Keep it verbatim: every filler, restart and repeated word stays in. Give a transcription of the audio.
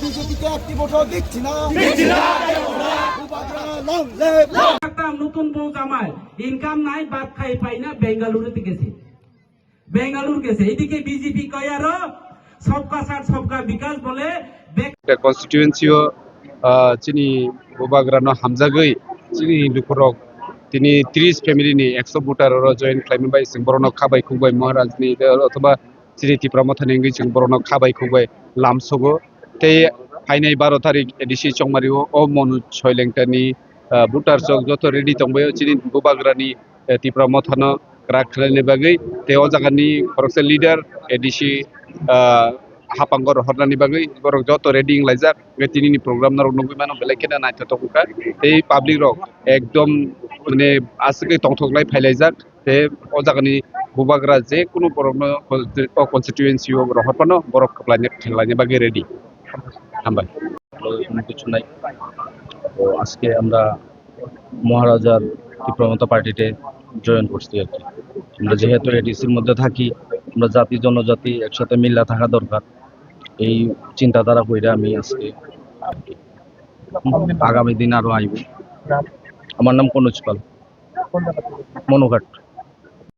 বিজেপিকে একটি ভোটও দিচ্ছি না। দিচ্ছি না। বুবাগ্রা long live। একটা নতুন বউ জামাই, ইনকাম নাই, ভাত খাই পাই না, বেঙ্গালুরুতে গেছে। বেঙ্গালুরু গেছে। এদিকে বিজেপি কয় আরো সবকা সাথ সবকা বিকাশ বলে। Constituency o, ah, chini bubagra no hamjagwi chini lukurok tini tris family ni ekso voter oro join khlaimani bai chwng borokno khabai khukbai Maharaj ni, eh, othoba chini Tipra Motha ni wngwi chwng borokno khabai khukbai lamsogo. Tei phainai baro tarik A D C Chongmari o, o Monu Soilengta ni, ah, voter chok joto ready tongbaio chini bubagra ni, eh, Tipra Motha no kwrak khlaina bagwi. Tei o jaga ni khoroksa leader A D C, ah, hapang o rohornani bagwi borok joto ready wnglaijak. Tini ni program norok nugwi mano belai kheno naithothok wngkha. Tei public rok ekdom mane aswkwi tongthoklai phailaijak. Tei o jagani bubagra je kunu borokno o constituency o rohor phano borok kwplaina khlaina bagwi ready. Hambai. কোনো কিছু নাই। তো আজকে আমরা মহারাজার তীব্রমতা পার্টিতে জয়েন করছি আর কি। আমরা যেহেতু এডিসির মধ্যে থাকি, আমরা জাতি জনজাতি একসাথে মিল্লা থাকা দরকার, এই চিন্তাধারা কইরা আমি আজকে আর কি। আগামী দিন আরো আইব। আমার নাম কনুজ পাল। মনুঘাট।